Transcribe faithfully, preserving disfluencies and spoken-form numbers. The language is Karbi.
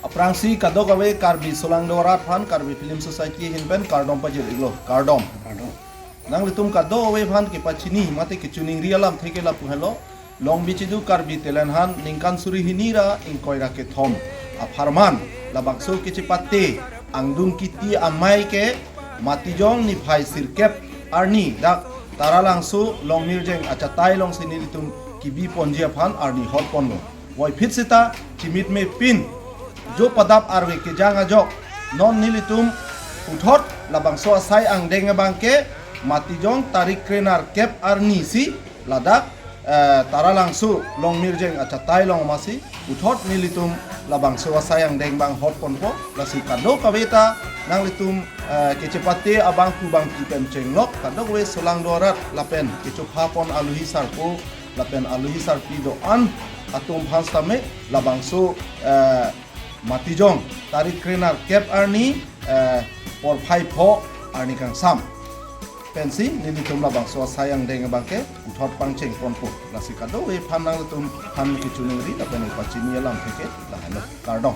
Aphrangsi kadokave Karbi Solangdo arat aphan Karbi Film Society ahin pen kardom pajir-iklo, kardom. Nanglitum kadokave aphan kepachini mate kechiningri alamthe ke lapu helo, Longbi Chidu Karbi Talent Hunt ningkan suri hini ra ingkoi ra kethom apharman labangso kechepate angdung kiti amei ke Matijong niphai sirkep arni dak Taralangso Longmirjeng achatai alongsi nelitum kebi ponji aphan arni hot ponlo. Voiphit seta chimit me pin jo padap arve kejang ajok non nelitum puthot labangso asai angdeng abangke Matijong tarik krenerkep arni si ladak, eh, Taralangso Longmirjeng achatai along masi puthot nelitum labangso asai angdeng abang hot ponpo. Lasi kadokave ta nanglitum, eh, kechepate abangphu bangphi pen chenglok kadokave Solangdo arat lapen kechopha pon aluhi sarpo lapen aluhi sarpi do-an atum aphan sitame labangso, eh, Matijong tarik krenerkep arni, eh, porphai pho arni kangsam pensi nelitum labangso asai angdeng abangke puthot pangcheng ponpo. Lasi kadokave aphan nanglitum aphan kechiningri lapen kepachini alamthe ke lahelo, kardom.